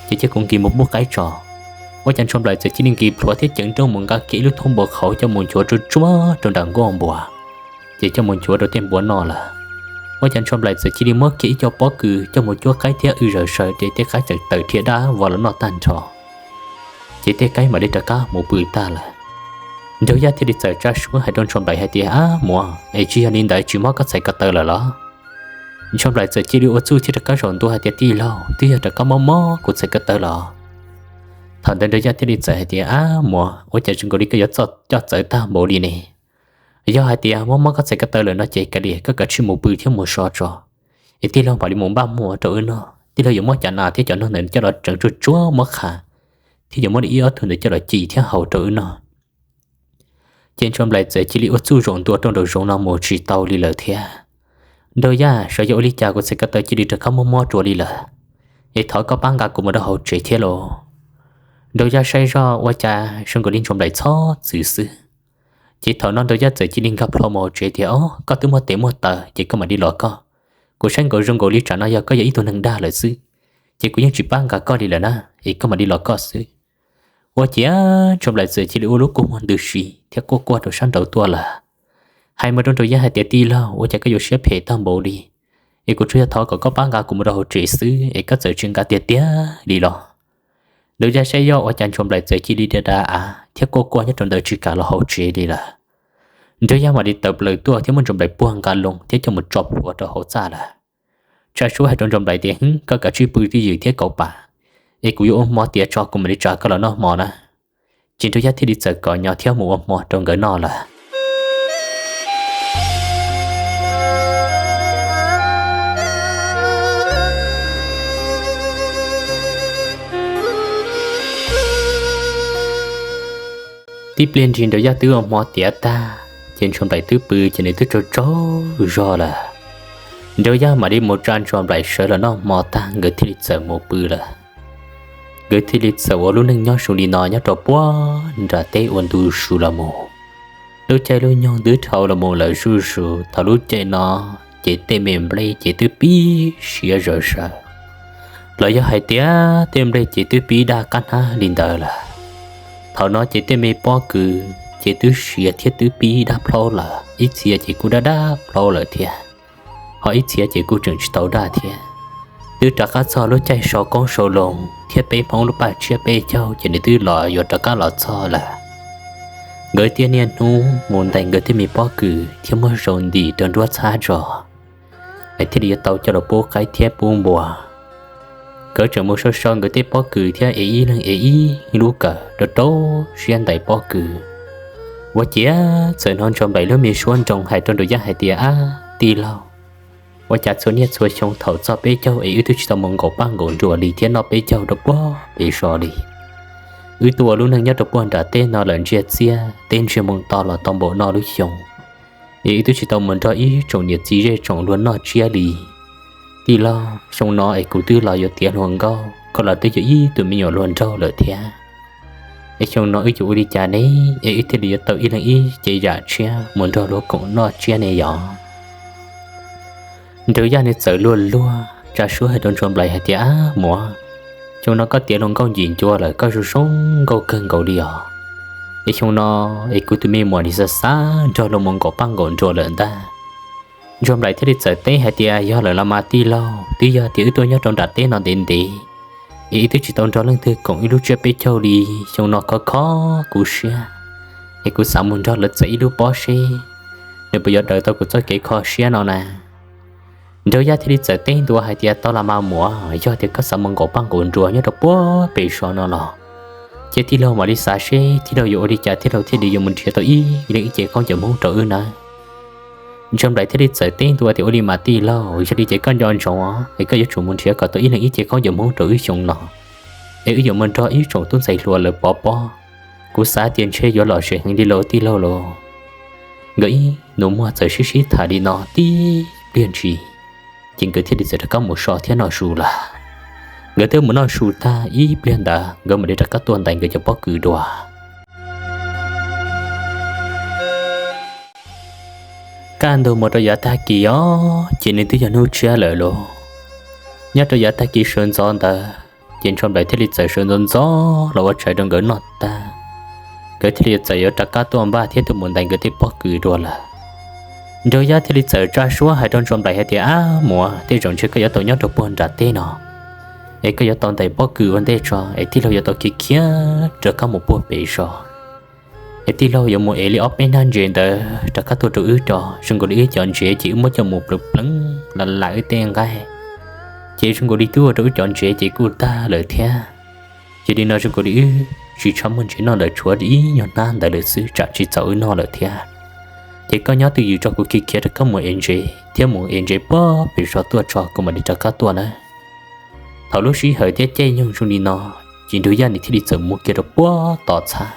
ces cia kuv nkis mus pub qaib tso. Ua cas Ntsuag Nplaim txawm cia li nkis plhuav thiab ceev nrooj mus nqa kiag ib lub thoob npua qhauv coj mus nchuav tsuag tsuag rau nram nkuaj npua, ces coj mus nchuav rau tej npua noj lawm. Ua cas Ntsuag Nplaim txawm cia li muab kiag ib co pob kws coj mus cuab qaib thiab wb zawm zaws ces tej qaib txawm tawm dhia dab vog los noj tag nrho. Ces tej qaib mam li rov qab mus pw tag lawm. Nraug Yaj thiaj li txawm tsa suab hais rau Ntsuag Nplaim hais tias, Ab muam, es tsis yog li ntawd tsis mob koj txhais ko taw lawm los? Ntsuag Nplaim txawm cia li ua txuj thiab rov qab zaum ntua hais tias, Tij laug, twb yog rov qab mob mob kuv txhais ko taw los? Thaum ntawd Nraug Yaj thiaj li txawm hais tias, Ab muam, ua cas zoo nkaus li koj yuav coj txawv tag npaum li ne? Yog hais tias mob mob koj txhais ko taw lawm no ces kav liam koj kav tsij mus pw thiab mus so tso. Es tij laug mam li mus npaj muag rau wb noj, tij laug yuav muab cov nas thiab cov noog ntawd coj los tseev tsuag tsuag muab qha, thiab yuav muab li ib ob tug ntawd coj los ci thiab haus rau wb noj. Ces Ntsuag Nplaim txawm cia li ua txuj zaum ntua rau nraum zoov no mus tsis tau li lawm thiab. Nraug Yaj, xyov yog ua li cas kuv txhais ko taw cia li rov qab mob mob dua li lawm, es thov koj pab nqa kuv mus rau hauv tsev thiab lauj. Nraug Yaj saib zoj ua cas zoo nkaus li Ntsuag Nplaim txhob txwm xwb. Ces thaum no Nraug Yaj txawm cia li nkag plho mus hauv tsev tias, Ob, koj twb muaj tes muaj taw ces koj mam li los koj. Kuv saib nkaus zoo nkaus li tsam no yog koj yog ib tug neeg dag lawm xwb, ces kuv yeej tsis pab nqa koj li lawm na, es koj mam li los koj xwb. Ua ciav Ntsuag Nplaim txawm cia li ua lub kua muag ntws si thiab quaj quaj rau sab nraud tuaj lawm. Hais mus rau Nraug Yaj hais tias, Tij laug, ua cas koj yuav siab phem tag npaum li? Es kuv tsuas yog thov kom koj pab nqa kuv mus rau hauv tsev xwb es koj txawm tsis nqa tiag tiag li los? Nraug Yaj saib zoj ua cas Ntsuag Nplaim txawm cia li da da av thiab quaj quaj nyob rau ntawd tsis kam los hauv tsev li lawm. Nraug Yaj mam li tawm plaws tuaj thiab muab Ntsuag Nplaim puag nqa loo thiab coj mus tso plhuav rau hauv txaj lawm. Tsa suab hais rau Ntsuag Nplaim tias, Hwb, koj kav tsij pw twj ywm thiab kauv pam, es kuv yuav ua hmo tiav tso kuv mam li tsa koj los noj hmo na. Ces Nraug Yaj thiaj li txawm kom nyo thiab mus ua hmo rau nkawd noj lawm. Tib pliag ntsis Nraug Yaj twb ua hmo tiav tag, ces Ntsuag Nplaim twb pw ces nws twb tsaug tsaug zog lawm. Nraug Yaj mam li mus tsa Ntsuag Nplaim sawv los noj hmo tag nkawd thiaj li txawm mus pw lawm. Nkawd thiaj li txawm ua lub neej nyob zoo li no nyob rau puag nram teb ua ntu zus los mus. Lub caij lub nyoog twb dhau los mus lawm zuj zus, thaum lub caij no ces tej me nplej ces twb pib siav zawv zaws, los yog hais tias tej nplej ces twb pib daj qab hnab li ntawd lawm. Thaum no ces tej me pob kws ces twb siav thiab twb pib daj plaub lawm, ib txhia ces kuj daj daj plaub lawm thiab, ho ib txhia ces kuj tseem tsis tau daj thiab. Twb rov qab txog lub caij sau qoob sau loo thiab peb Hmoob lub paj tsiab peb caug ces nws twb los yuav rov qab los txog lawm. Nkawd thiaj niaj hnub mus ntais nkawd tej me pob kws thiab muab zaum ntim rau nruab txhab tso, es thiaj li yuav tau coj los pub qaib thiab pub npua. Nkawd tseem mus sau sau nkawd tej pob kws thiab ev ib leeg ev ib lub kawm rau rau siab ntais pob kws. Ua ciav txawm hnov Ntsuag Nplaim lub me suab nroo hais rau Nraug Yaj hais tias, Ab tij laug, Ua cas txhua niaj txhua xyoo thaum txog peb caug es wb twb tsis tau mus nkaum paj nkaum nruas li thiab noj peb caug rau puag pem zos li. Wb tuaj ua lub neej nyob rau puag nram teb no lawm ntsiag txiaj teb ntsiag moo to los tau npaum no lub xyoo, es wb twb tsis tau mus nrog ib tsoom niam txiv zej tsoom luag noj tsiab li. Tij laug, xyoo no es kuv twb los yuav tiav hluas nkauj, koj los twb yog ib tug me nyuam hluas nraug lawm thiab. Es xyoo no wb yuav ua li cas ne, es wb thiaj li yuav tau ib leeg ib ce zam tshiab mus nrog luag koom noj tsiab ne yom? Nraug Yaj nws txawm luag luag tsa suab hais rau Ntsuag Nplaim hais tias, Ab muam, xyoo no koj tiav hluas nkauj ncim ncua lawm, koj zoo zoo nkauj kawg nkaus li os. Es xyoo no es kuv tus me muam nim xav xav nrog luag mus nkaum paj nkaum nruas lawm ntag. Ntsuag Nplaim thiaj li txawm teb hais tias, Yog lawm los mas tij laug, twb yog tias wb tuaj nyob rau nram teb no ntev ntev, es wb twb tsis tau nrog leej twg koom ib lub tsiab peb caug li. Xyoo no khov kho kuv siab, es kuv xav mus nrog lawv txais ib lub pob seb nws puas yuav daws tau kuv txoj kev kho siab no na. Nraug Yaj thiaj li txawm teb ntua hais tias, Tau los mas muam, yog tias koj xav mus nkaum paj nkaum nruas nyob rau puag pem zos no los, ces tij laug mam li xav seb tij laug yuav ua li cas tij laug thiaj li yuav mus nrhiav tau ib leeg ib ce khaub ncaws Hmoob rau wb nawb. Ntsuag Nplaim thiaj li txawm teb ntua tias, Ua li mas tij laug, yog li ces koj nco ntsoov es koj yuav tsum mus nrhiav kom tau ib leeg ib ce khaub ncaws Hmoob rau wb xyoo no, es wb yuav mus nrog ib tsoom tub ntxhais hluas lawv pov pob. Kuv xav tias ntshe yuav lom zem heev li lauj tij laug lauj. Nkawd ib nus muag txawm sib sib tham li no tib pliag ntshis, ces nkawd thiaj li txawm rov qab mus so thiab noj su lawm. Nkawd twb mus noj su tag ib pliag ntawd nkawd mam li rov qab tuaj ntais nkawd cov pob kws dua. Kaj ntug mus rau yav tag kis os, ces nws twb yog hnub tshiab lawm lauj. Nyob rau yav tag kis sawv ntxov ntawd ces Ntsuag Nplaim thiaj li txawm sawv ntxov ntxov los ua tshais rau nkawd noj tag, nkawd thiaj li txawm yuav rov qab tuaj npaj thiab tuaj mus ntais nkawd tej pob kws dua lawm. Nraug Yaj thiaj li txawm tsa suab hais rau Ntsuag Nplaim hais tias, Ab muam, tej zaum ntshe koj yuav tau nyob rau puag nram teb no, es koj yuav tau ntais pob kws ua ntej tso, es tij laug yuav tau khiav khiav rov qab mus puag pem zos. Es tij laug yuav mus ev li ob peb hnab ntses ntawd rov qab tuaj rau wb tso, zoo nkaus li wb cov ntses ces wb muab coj mus pleev pleev lam lam wb tej nqaij, ces zoo nkaus li twb ua rau wb cov ntses ces kuj tag lawm thiab. Ces li no zoo nkaus li wb tsis tshua muaj ntses noj lawm, tshuav ib nyuag hnab ntawd lawm xwb, tsam tsis txaus wb noj lawm thiab. Ces koj nyob twj ywm tso, kuv khiav khiav rov qab mus ev ntses thiab mus ev ntses puag pem zos tuaj tso, kuv mam li rov qab tuaj na. Thaum lub sij hawm thiab caij nyoog zoo li no, ces Nraug Yaj nws thiaj li txawm mus kiag rau puag tom txhab,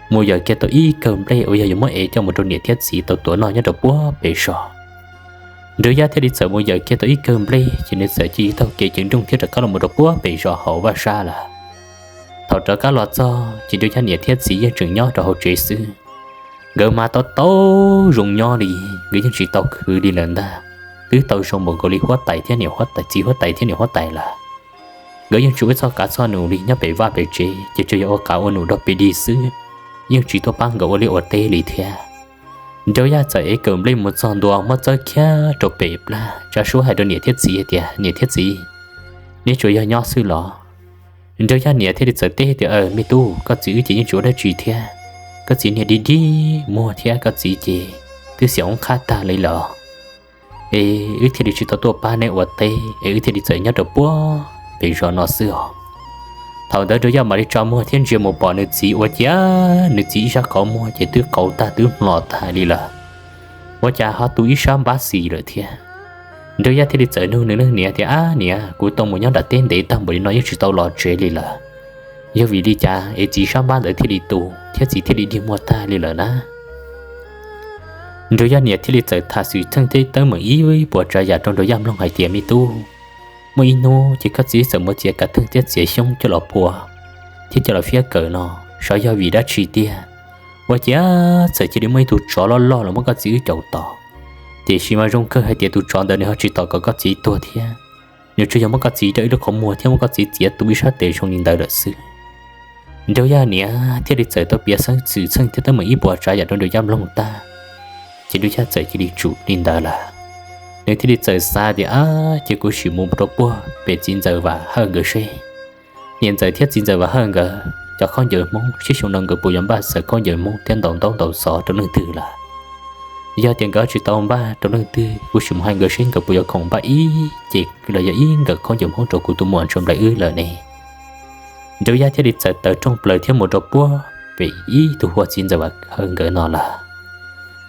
mus yawm kiag tau ib kawg nplej uas yog yuav muab ev coj mus rau niam thiab txiv tau tuav noj nyob rau puag pem zos. Nraug Yaj thiaj li txawm mus yawm kiag tau ib kawg nplej, ces nws txawm cia li taug kev ceev nrooj thiab rov qab los mus rau puag pem zos hauv vaj sab lawm. Thaum rov qab los txog ces Nraug Yaj niam thiab txiv yeej tseem nyob rau hauv tsev xwb. Nkawd mas tau tau zoo nyob li, nkawd yeej tsis tau khwv li lawm ntag. Twb tau zoo npaum nkaus li huab tais thiab niam huab tais, txiv huab tais thiab niam huab tais lawm. Nkawd yeej tsis ua txoj kav txoj num li, nyob pem vaj pem tsev ces tsuas yog ua kav ua num dog pes dig xwb, yeej tsis tuaj pab nkawd ua liaj ua teb li thiab. Nraug Yaj txawm ev kawm nplej mus txog ntua muab txawb kiag rau pem plab, tsa suab hais rau niam thiab txiv hais tias, Niam thiab txiv, neb tsuas yog nyob xwb los? Nraug Yaj niam thiaj li txawm teb tias, Aws me tub, koj txiv wb ces yeej tsis ua dab tsi thiab. Koj txiv niag dig dig muag thiab koj txiv ces twb xiam oob qhab tag li lawm. Es wb thiaj li tsis tau tuaj pab neb ua teb es wb thiaj li txawm nyob rau puag pem zos no xwb os. Thaum ntawd Nraug Yaj mam li tsa muag thiab ntsia mus pom nws txiv ua ciav nws txiv ib sab qhov muag ces twb qau tag twb hlo tag li lawm, ua cas ho tu ib sab npab xis lawm thiab. Nraug Yaj thiaj li txawm nug nws leej niam tias, Ab niam, kuv tau mus nyob nram teb ntev tag npaum li no yeej tsis tau los tsev li lawm, yog vim li cas es txiv sab npab ntawd thiaj li tu thiab txiv thiaj li dig muag tag li lawm na? Nraug Yaj niam thiaj li txawm tham xwm txheej thiab teeb meem ib puas tsav yam rau Nraug Yaj mloog hais tias, Me tub, muaj ib hnub ces koj txiv txawm mus txiav kav theej thiab txiav xyoob coj los phua thiab coj los fiab kawm no, xyov yog vim dab tsi tiag. Ua ciav txawm cia li muaj ib tug tsov loj loj los muab koj txiv wb caum tom. Tiam sis mas zoo kawg hais tias tus tsov ntawd nws ho tsis tom kom koj txiv tuag thiab, nws tsuas yog muab koj txiv rau ib lub qhov muag thiab muab koj txiv txiav tu ib sab tes zoo li ntawd lawm xwb. Nraug Yaj niam thiaj li txawm tau piav xeeb xwm txheej thiab teeb meem ib puas tsav yam rau Nraug Yaj mloog tag, ces Nraug Yaj txawm cia li tsum li ntawd lawm. Nws thiaj li txawm xav tias, Ab, ces kuv sim mus rau puag pem txiv ntxawm Vam Hawj nkawd seb, niam ntxawm thiab txiv ntxawm Vam Hawj nkawd cov khaub ncaws Hmoob sib xyoo no nkawd puas yuav npaj xaws khaub ncaws Hmoob thiab ntaus ntaub ntaus xov rau leej twg lawm. Yog tias nkawd tsis tau npaj rau leej twg, kuv sim mus hais nkawd seb nkawd puas yuav khoom npaj ib ce los yog ib nkawm khaub ncaws Hmoob rau kuv tus muam Ntsuag Nplaim wb lawm ne. Nraug Yaj thiaj li txawm taws rooj plaws thiab mus rau puag pem ib tug huab txiv ntxawm Vam Hawj nkawd no lawm.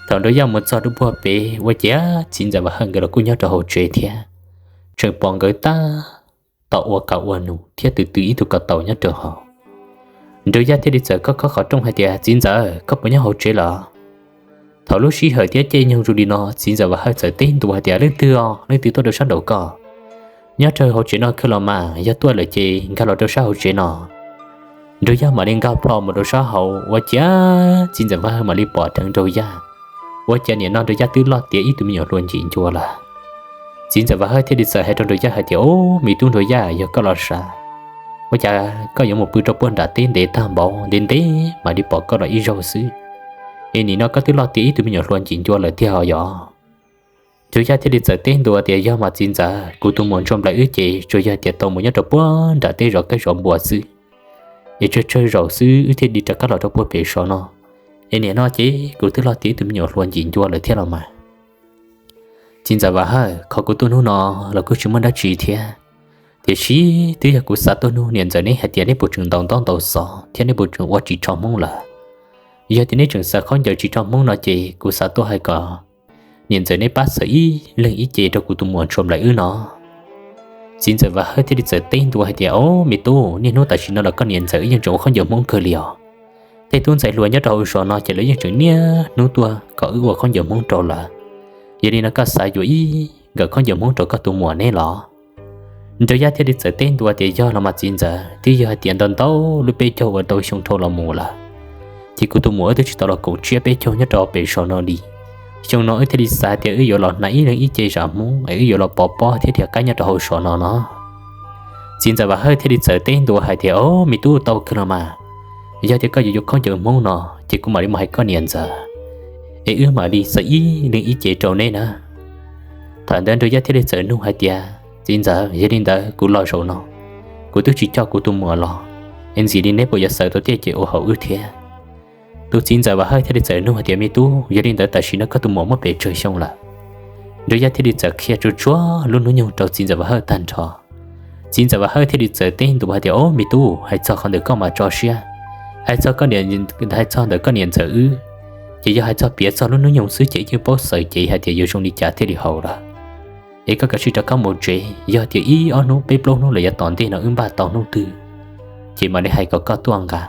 Thaum Nraug Yaj mus txog rau puag pem ua ciav txiv ntxawm Vam Hawj nkawd los kuj nyob rau hauv tsev thiab, tseem pom nkawd tab tom ua kav ua num thiab twv twv ib tug ko taus nyob rau hauv. Nraug Yaj thiaj li txawm khob khob qhov rooj hais tias, Txiv ntxawm, koj puas nyob hauv tsev lawm? Thaum lub sij hawm thiab caij nyoog zoo li no, txiv ntxawm Vam Hawj txawm teb ntua hais tias, Leej twg os, leej twg tuaj rau sab nraum ko? Nyob rau hauv tsev no kawg los mas, yog tuaj lawm ces nkag los rau sab hauv tsev no. Nraug Yaj mam li nkag plho mus rau sab hauv ua ciav txiv ntxawm Vam Hawj mam li pom dheev Nraug Yaj. Ua ciav nim no Nraug Yaj twb loj tiav ib tug me nyuam hluas ncim ncua lawm. Txiv ntxawm Vam Hawj thiaj li txawm hais rau Nraug Yaj hais tias, Au, me tub Nraug Yaj, yog koj los sav, ua cas koj yuav mus pw rau puag nram teb ntev tag npaum, ntev ntev mam li pom koj los ib zaug xwb, es nim no koj twb loj tiav ib tug me nyuam hluas ncim ncua lawm tiag os yog? Nraug Yaj thiaj li txawm teb ntua tias, Yog mas txiv ntxawm, kuv tus muam Ntsuag Nplaim wb ces tsuas yog tias tau mus nyob rau puag nram teb zov kab zov npua xwb, es tsawg tsawg zaus xwb wb thiaj li rov qab los rau puag pem saum no, es nim no ces kuv twb loj tiav ib tug me nyuam hluas ncim ncua lawm thiab los mas. Txiv ntxawm Vam Hawj, qhov kuv tuaj hnub no los kuj tsis muaj dab tsi thiab, tiam sis twb yog kuv xav tuaj nug niam ntxawm neb hais tias neb puas tseem ntaus ntaub ntaus xov thiab neb puas tseem ua ris tsho Hmoob lawm. Yog tias neb tseem xaws khaub ncaws ris tsho Hmoob no ces kuv xav tuaj hais kom niam ntxawm neb pab xaws ib leeg ib ce rau kuv tus muam Ntsuag Nplaim wb no. Txiv ntxawm Vam Hawj thiaj li txawm teb ntua hais tias, Au, me tub, niaj hnub tam sim no los koj niam ntxawm wb yeej tseem ua khaub ncaws Hmoob kawg li os. Tej tub ntxhais hluas nyob rau hauv zos no ces lawv yeej tseem niaj hnub tuaj kom wb ua khaub ncaws Hmoob rau lawm. Yog li no koj xav yuav ib nkawm khaub ncaws Hmoob rau koj tus muam neb los? Nraug Yaj thiaj li txawm teb ntua tias, Yog los mas txiv ntxawm, twb yog hais tias ntau ntau lub peb caug ua ntau xyoo dhau los mus lawm, ces kuv tus muam wb twb tsis tau los koom tsiab peb caug nyob rau pem saum no li. Xyoo no wb thiaj li xav tias wb yuav los hnav ib leeg ib ce zam Hmoob es wb yuav los pov pob thiab dhia qaib nyob rau hauv zos no no. Txiv ntxawm Vam Hawj thiaj li txawm teb ntua hais tias, Au, me tub, tau kawg los mas. Yog tias koj yuav yuav khaub ncaws Hmoob no ces kuv mam li mus hais koj niam ntxawm, es wb mam li xaws ib leeg ib ce rau neb na. Thaum ntawd Nraug Yaj thiaj li txawm nug hais tias, Txiv ntxawm, yog li ntawd kuv los zaum no, kuv twb tsis coj kuv tus muam los, es ntxim li neb puas yuav xaws tau tej ce ua hauv wb thiab? Tus txiv ntxawm Vam Hawj thiaj li txawm nug hais tias, Me tub, yog li ntawd tam sim no koj tus muam muaj pes tsawg xyoo lawm? Nraug Yaj thiaj li txawm qhia tsuag tsuag lub hnub nyoog rau txiv ntxawm Vam Hawj tag nrho. Txiv ntxawm Vam Hawj thiaj li txawm teb ntua hais tias, Au, me tub, hais txog qhov ntawm koj mas tso siab, hais txog koj niam, hais txog ntawm koj niam ntxawm wb, ces yog hais txog piav txog lub hnub nyoog xwb ces yeej paub xaws cev hais tias yuav zoo li cas thiaj li haum lawm. Es koj kav tsij rov qab mus tsev, yog tias ib ob hnub peb plaub hnub lawm yav tom ntej no wb npaj tau hnub twg, ces mam li hais kom koj tuaj nqa.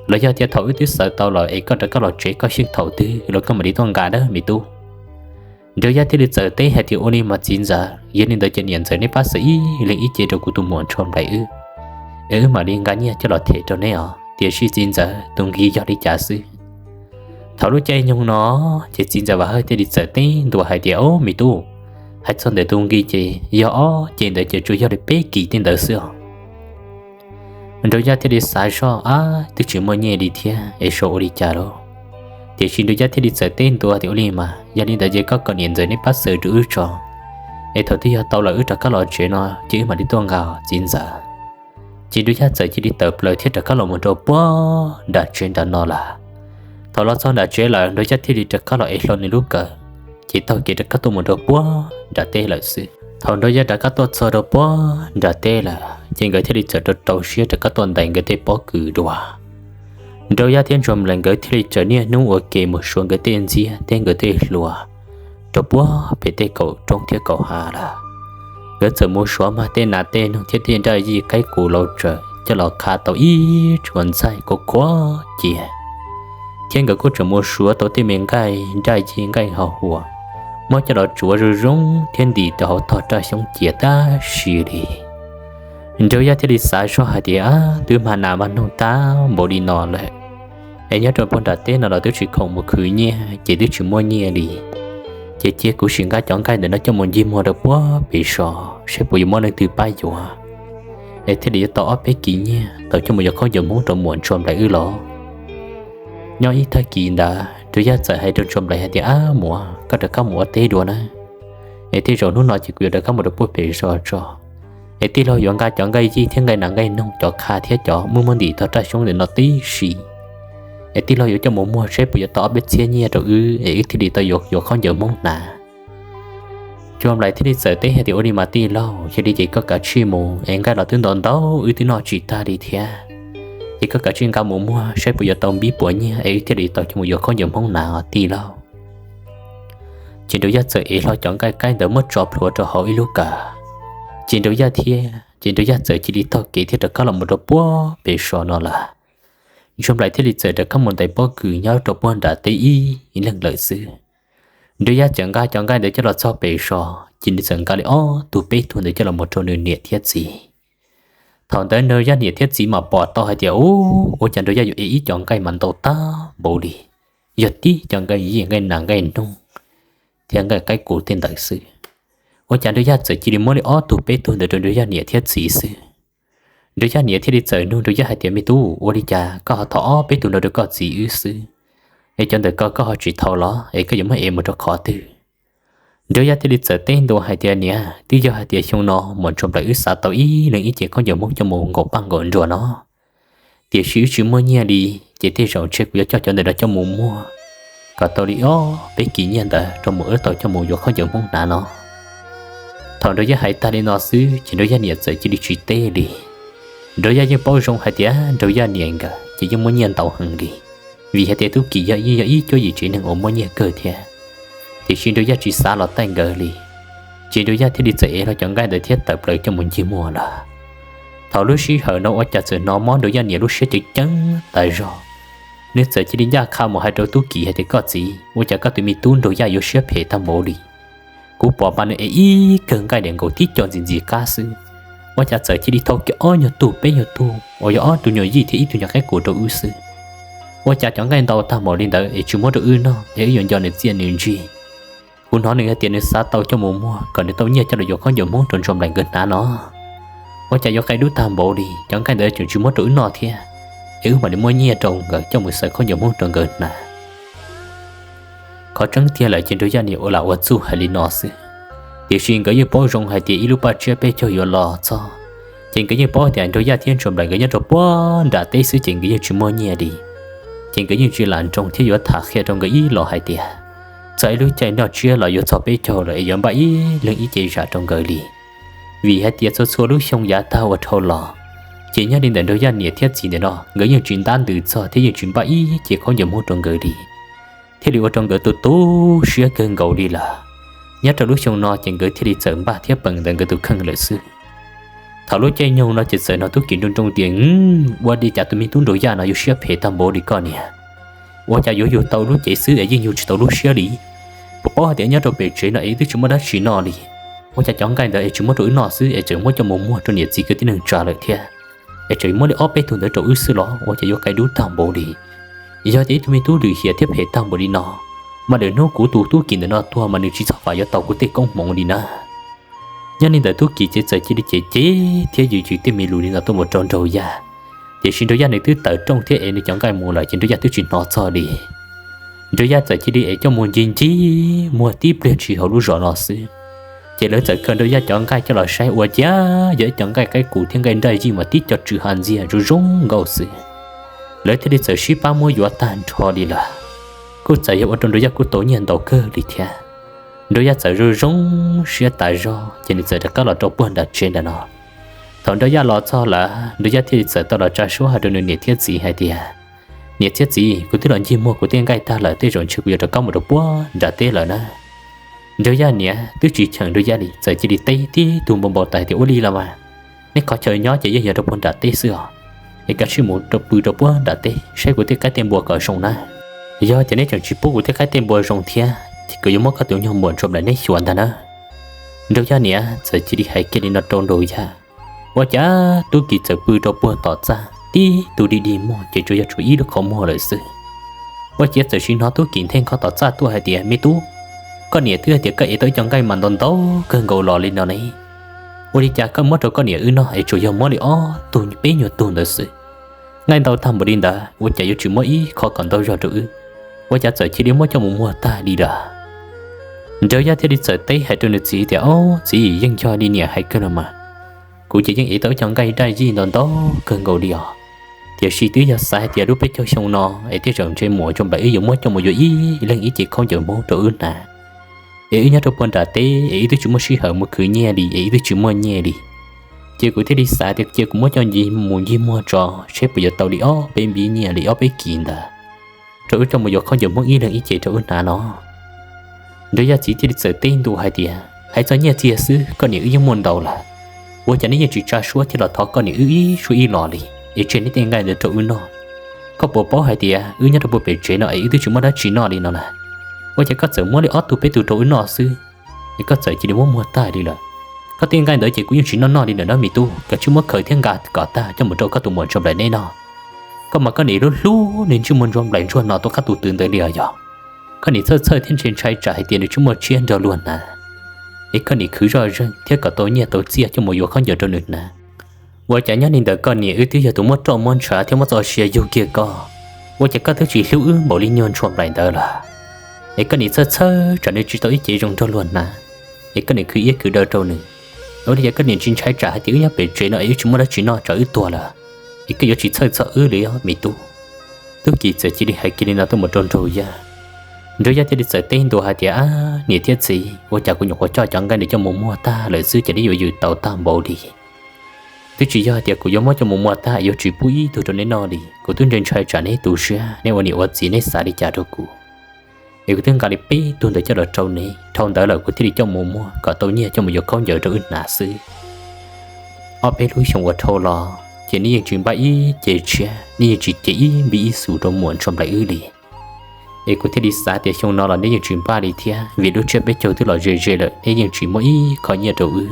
Los yog tias thaum wb twb xaws tau lawm es koj rov qab los tsev koj xyeej thaum twg los koj mam li tuaj nqa dawb me tub. Nraug Yaj thiaj li txawm teb hais tias, Ua li mas txiv ntxawm, yog li ntawd ces niam ntxawm neb pab xaws ib leeg ib ce rau kuv tus muam Ntsuag Nplaim wb, es wb mam li nqa nyiaj coj los them rau neb os. Tiam sis txiv ntxawm, tus nqi yog li cas xwb? Thaum lub caij nyoog no ces txiv ntxawm Vam Hawj thiaj li txawm teb ntua hais tias, Au, me tub, hais txog ntawm tus nqi ces yog ob ce ntawd ces tsuas yog li peb kis tej ntawd xwb os. Nraug Yaj thiaj li xav zoj, Ab, twb tsis muaj nyiaj li thiab es sau ua li cas lauj? Tiam sis Nraug Yaj thiaj li txawm teb ntua tias, Ua li mas, yog li ntawd ces koj kom niam ntxawm neb pab xaws rau wb tso, es thaum twg yog tau lawm wb rov qab los tsev no ces wb mam li tuaj nqa txiv ntxawm. Ces Nraug Yaj txawm cia li tawm plaws thiab rov qab los mus rau puag nram tsev nram no lawm. Thaum los txog nram tsev lawm Nraug Yaj thiaj li rov qab los ev hlo nws lub kawm, ces taug kev rov qab tuaj mus rau puag nram teb lawm xwb. Thaum Nraug Yaj rov qab tuaj txog rau puag nram teb lawm ces nkawd thiaj li txawm rau rau siab rov qab tuaj ntais nkawd tej pob kws dua. Nraug Yaj thiab Ntsuag Nplaim nkawd thiaj li txawm niaj hnub ua ke mus suav nkawd tej ntxiab thiab nkawd tej hlua rau puag pem tej kaum roob thiab kaum hav lawm. Nkawd txawm mus suav mag tej nas tej noog thiab tej nraj yij qaib qus lauv tsawm coj los qha tau ib tsuas ntxaij khuav khuav cia, thiab nkawd kuj tseem mus suav tau tej me nqaij nraj yij nqaij ho huas, muab coj los tsuav zoo zoo thiab ntim rau hauv tog raj xyoob cia tab sis li. Nraug Yaj thiaj li xav zoj hais tias, Twb mag nas mag noog tag npaum li no lawm, es nyob rau puag nram teb no los twb tsis khoom mus khwv nyiaj ces twb tsis muaj nyiaj li. Ces cia kuv sim nqa cov nqaij ntawm no coj mus ncig muag rau puag pem zos saib puas yuav muaj leej twg pab yuav, es thiaj li yuav tau ob peb kis nyiaj tau coj mus yuav khaub ncaws Hmoob rau muam Ntsuag Nplaim wb los. Nyob ib tag kis ntawd Nraug Yaj txawm hais rau Ntsuag Nplaim hais tias, Ab muam, koj rov qab mus ua teb dua na, es tej zaum hnub no ces kuv yuav rov qab mus rau puag pem zos tso, es tij laug yuav nqa cov nqaij yij thiab nqaij nas nqaij noog cov qha thiab cov muab muab ntim tog raj xyoob ntawm no tib si, es tij laug yuav coj mus muag saib puas yuav tau ob peb txhiab nyiaj rau wb es wb thiaj li tau yuav yuav khaub ncaws Hmoob hnav. Ntsuag Nplaim thiaj li txawm teb hais tias, Ua li mas tij laug, yog li ces koj kav tsij mus es nqaij los twb ntau ntau wb twb noj tsis tag li thiab, ces koj kav tsij nqa mus muag saib puas yuav tau npib puas nyiaj es wb thiaj li tau coj mus yuav khaub ncaws Hmoob hnav os tij laug. Ces Nraug Yaj txawm ev hlo cov nqaij qaib ntawd muab tso plhuav rau hauv ib lub kav. Ces Nraug Yaj thiab, ces Nraug Yaj txawm cia li taug kev thiab rov qab los mus rau puag pem zos no lawm. Ntsuag Nplaim thiaj li txawm rov qab mus ntais pob kws nyob rau puag nram teb ib leeg lawm xwb. Nraug Yaj txawm nqa cov nqaij ntawd coj los txog pem zos ces nws txawm nqa li ob tug peb tug ntawd coj los mus rau nws niam thiab txiv. Thaum ntawd Nraug Yaj niam thiab txiv mas pom tau hais tias, Ub, ua cas Nraug Yaj yuav ev ib cov nqaij mas ntau tag npaum li, yog tib cov nqaij yij nqaij nas nqaij noog thiab nqaij qaib qus tej ntawd xwb. Ua cas Nraug Yaj txawm cia li muab li ob tug peb tug ntawd rau Nraug Yaj niam thiab txiv xwb. Nraug Yaj niam thiaj li txawm nug Nraug Yaj hais tias, Me tub, ua li cas koj ho thov ob peb tug no rau koj txiv wb xwb, es cov ntawm koj koj ho tsis thov los es koj yuav muab ev mus rau qhov twg? Nraug Yaj thiaj li txawm teb ntua hais tias, Niam, twb yog hais tias xyoo no muam Ntsuag Nplaim wb xav tau ib leeg ib cev khaub ncaws Hmoob coj mus nkaum paj nkaum nruas no, tiam sis wb tsis muaj nyiaj li, ces tej zaum ntshe kuv yuav coj cov ntawm no coj mus muag kom tau li ob peb kis nyiaj ntawd rau muam wb tau coj mus yuav khaub ncaws Hmoob hnav no. Thaum Nraug Yaj hais tag li no xwb ces Nraug Yaj niam txawm cia li tsis teb li. Nraug Yaj yeej paub zoo hais tias Nraug Yaj niam nkawd ces yeej muaj nyiaj ntau heev li, vim hais tias Tub Kim yog ib, yog ib cuab yim tsev neeg uas muaj nyiaj kawg thiab. Tiam sis Nraug Yaj tsis xav los taij nkawd li, ces Nraug Yaj thiaj li txawm ev hlo cov nqaij ntawd thiab tawm plaws coj mus ncig muag lawm. Thaum lub sij hawm no ua cas txawm hnov mob Nraug Yaj niam lub siab ceev ceev tas zog. Nws txawm cia li ncaj qha mus hais rau Tub Kim hais tias, Koj txiv, ua cas koj tus me tub Nraug Yaj yuav siab phem tag npaum li? Kuv pom mas nws ev ib kawg nqaij diam nkaus tib co ntxim ntxim qab xwb, ua cas txawm cia li thau kiag ob nyuag tug peb nyuag tug uas yog ob tug nyuag yij thiab ib tug nyuag qaib qus rau wb xwb. Ua cas cov nqaij ntau tag npaum li ntawd es tsis muab rau wb noj es wb yuav nco nws txiaj nws ntsig? Kuv hnov nws hais tias nws xav tau coj mus muag kom nws tau nyiaj coj los yuav khaub ncaws Hmoob rau Ntsuag Nplaim nkawd hnav no. Ua cas yuav qia dub tag npaum li, cov nqaij ntawd tseem tsis muab rau wb noj thiab, es wb mam li muab nyiaj rau nkawd coj mus xaws khaub ncaws Hmoob rau nkawd hnav. Qhov tseeb tiag lawm ces Nraug Yaj niam ua lam ua txuj hais li no xwb, tiam sis nkawd yeej paub zoo hais tias ib lub paj tsiab peb caug yuav los txog, ces nkawd yeej paub tias Nraug Yaj thiab Ntsuag Nplaim nkawd nyob rau puag nram teb xwb ces nkawd yeej tsis muaj nyiaj li. Ces nkawd yeej tsis lam nroo thiab yuav tham qhia rau nkawd ib los hais tias, txog ib lub caij noj tsiab los yuav txog peb caug lawm es yuav npaj ib leeg ib ce zam rau nkawd li. Vim hais tias txhua txhua lub xyoo yav tag ua dhau los, ces nyob li ntawm Nraug Yaj niam thiab txiv ntawm no nkawd yeej tsis ntab ntws txog thiab yeej tsis npaj ib ce khaub ncaws Hmoob rau nkawd li, thiaj li ua rau nkawd tu tu siab kawg nkaus li lawm. Nyob rau lub xyoo no ces nkawd thiaj li txawm npaj thiab peem ntawm nkawd tus kheej lawm xwb. Thaum lub caij nyoog no ces txawm hnov Tub Kim nroo nroo tias, Ua li cas tus me tub Nraug Yaj no yuav siab phem tag npaum li koj niam? Ua cas yuav yug tau lub cev xwb es yeej yug tsis tau lub siab li? Puas paub hais tias nyob rau pem tsev no es twb tsis muaj dab tsi noj li, ua cas cov nqaij ntawd es tsis muab rau wb noj xwb es tseem muab coj mus muag rau niam txiv kwv tij neej tsa lawm thiab, es tseem muab li ob peb tug ntawd rau wb xwb los ua cas yuav qia dub tag npaum li? Yog tias ib tug me tub lwm hiam thiab phem tag npaum li no, mas lwm hnub kuv tus Tub Kim ntawm no tuag mas nws tsis txhob fam yuav tau kuv tej koob hmoov li na. Nyob li ntawm Tub Kim ces txawm cia li cev cev thiab yws yws tej me lus li no tuaj mus rau Nraug Yaj, tiam sis Nraug Yaj nws twb tawm rooj thiab ev nws cov nqaij mus lawm ces Nraug Yaj twb tsis hnov txog li. Nraug Yaj txawm cia li ev coj mus ncig ncig muag tib pliag ntshis hauv lub zos no xwb, ces lawv txawm kaw Nraug Yaj cov nqaij coj los saib ua cas yog ib cov nqaij qaib qus thiab nqaij nraj yij mas tib co tsw ha ntxiag zoo zoo nkauj xwb. Lawv thiaj li txawm sib pab muab yuav tag nrho li lawm. Kuj txawm yog ua rau Nraug Yaj kuj tau nyiaj ntau kawg li thiab. Nraug Yaj txawm zoo zoo siab tas zog ces nws txawm rov qab los rau puag nram tsev ntawm no. Thaum Nraug Yaj los txog lawm, Nraug Yaj thiaj li txawm tau los tsa suab hais rau nws niam thiab txiv hais tias, Niam thiab txiv, kuv twb los ncig muag kuv tej nqaij tag lawm, tej zaum ntshe kuv yuav rov qab mus rau puag nram teb lawm na. Nraug Yaj niam twb tsis cheem Nraug Yaj li, txawm cia li teb tib tug npau npau taws tias, Ua li los mas, nej qhov chaw nyob ces yeej yog rau puag nram teb xwb os, es kav tsij mus rau pw rau puag nram teb saib kuv tej qaib tej npua kom zoo na. Yog tias neb tseem tsis pub kuv tej qaib tej npua zoo thiab ces kuv yuav muab koj tus nyuag muam Ntsuag Nplaim neb xyuas ntag na. Nraug Yaj niam txawm cia li hais kiag li no rau Nraug Yaj. Ua cas Tub Kim txawm pw rau puag tom txaj tib tug dig dig muag ces tsuas yog tshuav ib lub qhov muag lawm xwb. Ua ciav txawm sim hnov Tub Kim nthe nkho tom txaj tuaj hais tias, Me tub, koj niam twb hais tias koj ev tau ib co nqaij mas ntau ntau kawg nkaus los li no ne. Ua li cas koj muab rau koj niam wb noj es tsuas yog muab li ob tug peb nyuag tug ntawd xwb? Nqaij ntau tag npaum li ntawd ua cas yuav tsis muab ib qho kom ntau zog rau wb? Ua cas txawm cia li muab coj mus muag tag li lawm? Nraug Yaj thiaj li txawm teb hais rau nws txiv tias, Ob txiv, yeej yog li niam hais kawg los mas. Kuv ces yeej ev tau ib co nqaij nraj yij ntau ntau kawg nkaus li os. Tiam sis twb yog xav hais tias lub peb caug xyoo no es tej zaum ntshe muam Ntsuag Nplaim wb yuav muab coj mus yuav ib leeg ib ce khaub ncaws Hmoob rau wb hnav, es wb nyob rau puag nram teb es wb twb tsis muaj sij hawm mus khwv nyiaj li es wb twb tsis muaj nyiaj li. Ces kuv thiaj li xav tias cia kuv muab coj mus ncig muag tso, seb puas yuav tau li ob peb npib nyiaj li ob peb kis ntawd, rau wb coj mus yuav khaub ncaws Hmoob ib leeg ib ce rau wb hnav no. Nraug Yaj txiv thiaj li txawm teb ntua hais tias, hais txog nyiaj txiag xwb koj niam wb yeej muaj ntau lawm, ua cas neb yeej tsis tsa suab thiab los thov koj niam wb ib suab ib los li, es tseg neb tej nqaij ntawd rau wb noj. Koj puas paub hais tias wb nyob rau puag pem tsev no es wb twb tsis muaj dab tsi noj li no na, ua cas koj txawm muab li ob tug peb tug rau wb noj xwb, es koj txawm cia li muab muag tag li lawm. Koj tej nqaij ntawd ces kuv yeej tsis noj noj li lawm na me tub, koj cia li muab khaws thiab nqa kom tag coj mus rau koj tus muam Ntsuag Nplaim neb noj. Koj mas koj niam hlub hlub niag ntsej muag Ntsuag Nplaim Ntsuag no tuaj qab tus twg ntawd li os yog. Koj niam txhawj txhawj thiab ntshai ntshai tsam hais tias nws tsis muaj tshiab nrog luag hnav, es koj niam khwv zoj zeeg thiab kom tau nyiaj tau txiaj coj mus yuav khaub ncaws rau nws hnav. Ua cas nyob li ntawd koj niam wb twb yog tus muab roj muab ntshav thiab muab txoj sia yug kiag koj, ua cas koj twb tsis hlub wb npaum li nyuag Ntsuag Nplaim ntawd lawm? Es koj niam txhawj txhawj tsam nws tsis tau ib cev zoo nrog luag hnav, es koj niam khwv iab khwv daw rau nws. Ua li cas koj niam tsis ntshai tsam hais tias wb nyob pem tsev no es wb tsis muaj dab tsi noj tsam wb tuag lawm, es koj yuav tsis txhawj txog wb li os me tub? Tub Kis txawm cia li hais kiag li no tuaj mus rau Nraug Yaj. Nraug Yaj thiaj li txawm teb ntua hais tias, ab niam thiab txiv, ua cas kuv nyuam qhuav coj cov nqaij ntawd coj mus muag tag lawm xwb ces neb yuav yws tau tag npaum li. Twb tsis yog hais tias kuv yuav muab coj mus muag tag yuav tsis pub ib tug rau neb noj li, kuv twb ntshai ntshai tsam neb tu siab, neb ua niam ua txiv neb xav li cas rau kuv. Es kuv twb nqa li peb tug ntawd coj los rau neb, dhau ntawd lawm kuv thiaj li coj mus muag kom tau nyiaj coj mus yuav khaub ncaws rau wb hnav xwb. Ob peb lub xyoo uas dhau los ces neb yeej tsis npaj ib ce tshiab, neb yeej tsis cev ib npib ib xus rau muam Ntsuag Nplaim wb li. Es kuv thiaj li xav tias xyoo no los neb yeej tsis npaj li thiab, vim lub tsiab peb caug twb los ze ze lawm neb yeej tsis muab ib qho nyiaj rau wb.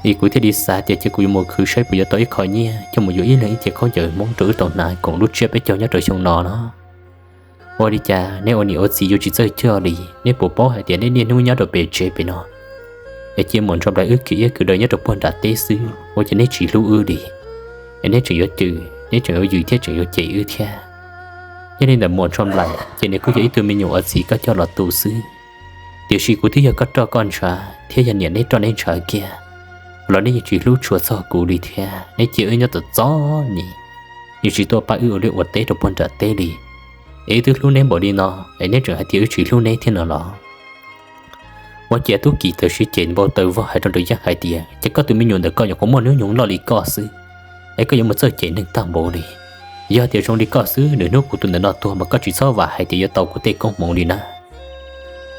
Es kuv thiaj li xav tias cia kuv yuav mus khwv saib puas yuav tau ib qho nyiaj coj mus yuav ib leeg ib ce khaub ncaws Hmoob rau wb tau hnav koom lub tsiab peb caug nyob rau xyoo no no. Ua li cas neb ua niam ua txiv yuav tsis txawj coj li? Neb puas paub hais tias neb niaj hnub nyob rau pem tsev pem no, es cia muam Ntsuag Nplaim wb khwv iab khwv daw nyob rau puag nram teb xwb, ua cas neb tsis hlub wb li? Es neb tseem yuav cem, neb tseem yuav yws thiab tseem yuav cem wb thiab. Yog li ntawd muam Ntsuag Nplaim ces nws kuj yog ib tug me nyuam uas txiv koj coj los tu xwb, tiam sis kuv twb yog koj roj koj ntshav thiab yog niam neb roj neb ntshav kiag los neb yeej tsis hlub tshua txog kuv li thiab. Neb cia wb nyob tom txom nyem, yeej tsis tuaj pab wb ua liaj ua teb rau puag nram teb li. Es wb twb hlub neb npaum li no, es neb tseem hais tias wb tsis hlub neb thiab no los? Ua cas Tub Kis txawm sib cem npau taws vog hais rau Nraug Yaj hais tias, ces koj tus me nyuam ntawm koj nyuam qhuav muaj hnub nyoog loj li koj xwb, es koj yuav mus txawj cem neeg tag npaum li. Yog tias zoo li koj xwb, nws hnub kuv tus ntawm no tuag mas koj tsis txhob vam hais tias yuav tau kuv tej koob hmoov li na.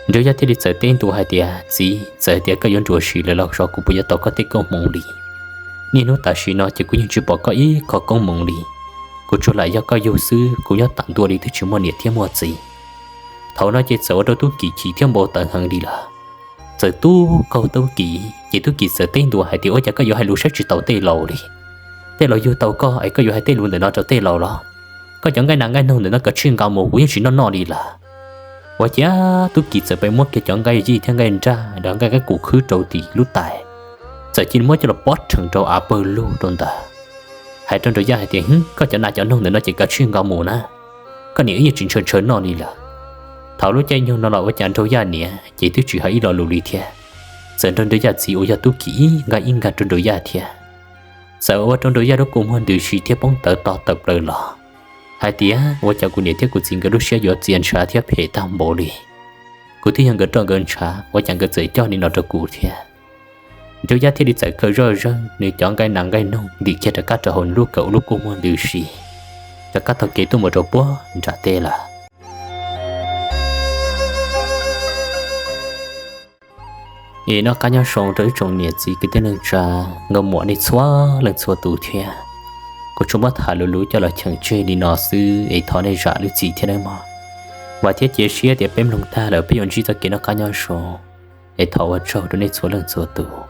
Nraug Yaj thiaj li txawm teb ntua hais tias, txiv, txawm hais tias koj yuav nruam sim lawm los xyov kuv puas yuav tau koj tej koob hmoov li. Niaj hnub tam sim no ces kuv yeej tsis pom koj ib qho koob hmoov li. Kuv tsuas lam yog koj yug xwb, kuv nyob tam ntua li twb tsis muaj niam thiab muaj txiv. Thaum no ces txawm ua rau Tub Kis chim thiab npau taws heev li lawm. Txawm tub kaug Tub Kis ces Tub Kis txawm teb ntua hais tias, ua cas koj yuav hais lus saib tsis taus tej laus li? Tej laus yug tau koj es koj yuav hais tej lus ntawm no rau tej laus los? Koj cov nqaij nas nqaij noog ntawm no kav tsij nqa mus, kuv yeej tsis noj noj li lawm. Ua ciav Tub Kis txawm pem muab kiag cov nqaij yij thiab nqaij nraj los nqaij qaib qus khwb rau tim lub tais, txawm cia li muab coj los pob rhees rau av pawg lug rau ntawd, hais rau Nraug Yaj hais tias, hwb, koj cov nas cov noog ntawm no ces kav tsij nqa mus na, koj niam wb yeej tsis ntshaw ntshaw noj li lawm. Thaum lub caij nyoog no los ua cas Nraug Yaj niam ces twb tsis hais ib lo lus li thiab, txawm nrog Nraug Yaj txiv uas yog Tub Kis ib nqaij ib nkag rau Nraug Yaj thiab. Txawm ua rau Nraug Yaj lub kua muag ntws si thiab poob tawv to tawm plaws los, hais tias, ua cas kuv niam thiab kuv txiv nkawd lub siab yuav txia ntshav thiab phem tag npaum li? Kuv twb yog nkawd roj nkawd ntshav, ua cas nkawd txawm coj li no rau kuv thiab? Nraug Yaj thiaj li txawm khaws zoj zeeg nws cov nqaij nas nqaij noog ntim kiag rov qab rau hauv nws lub kawm ua lub kua muag ntws si, rov qab taug kev tuaj mus rau puag nram teb lawm. Es noj qab nyob zoo rau ib tsoom niam txiv kwv tij neej tsa, nkauj muam nej txhua leej txhua tus thiab. Kuv tsuas muab tham luv luv coj los cheem tseg li no xwb es thov nej zam lub txim thiab nawb mog. Vam thiab cia siab tias peb mloog tag lawm peb yuav ntsib txoj kev noj qab nyob zoo. Es thov ua tsaug rau nej txhua leej txhua tus.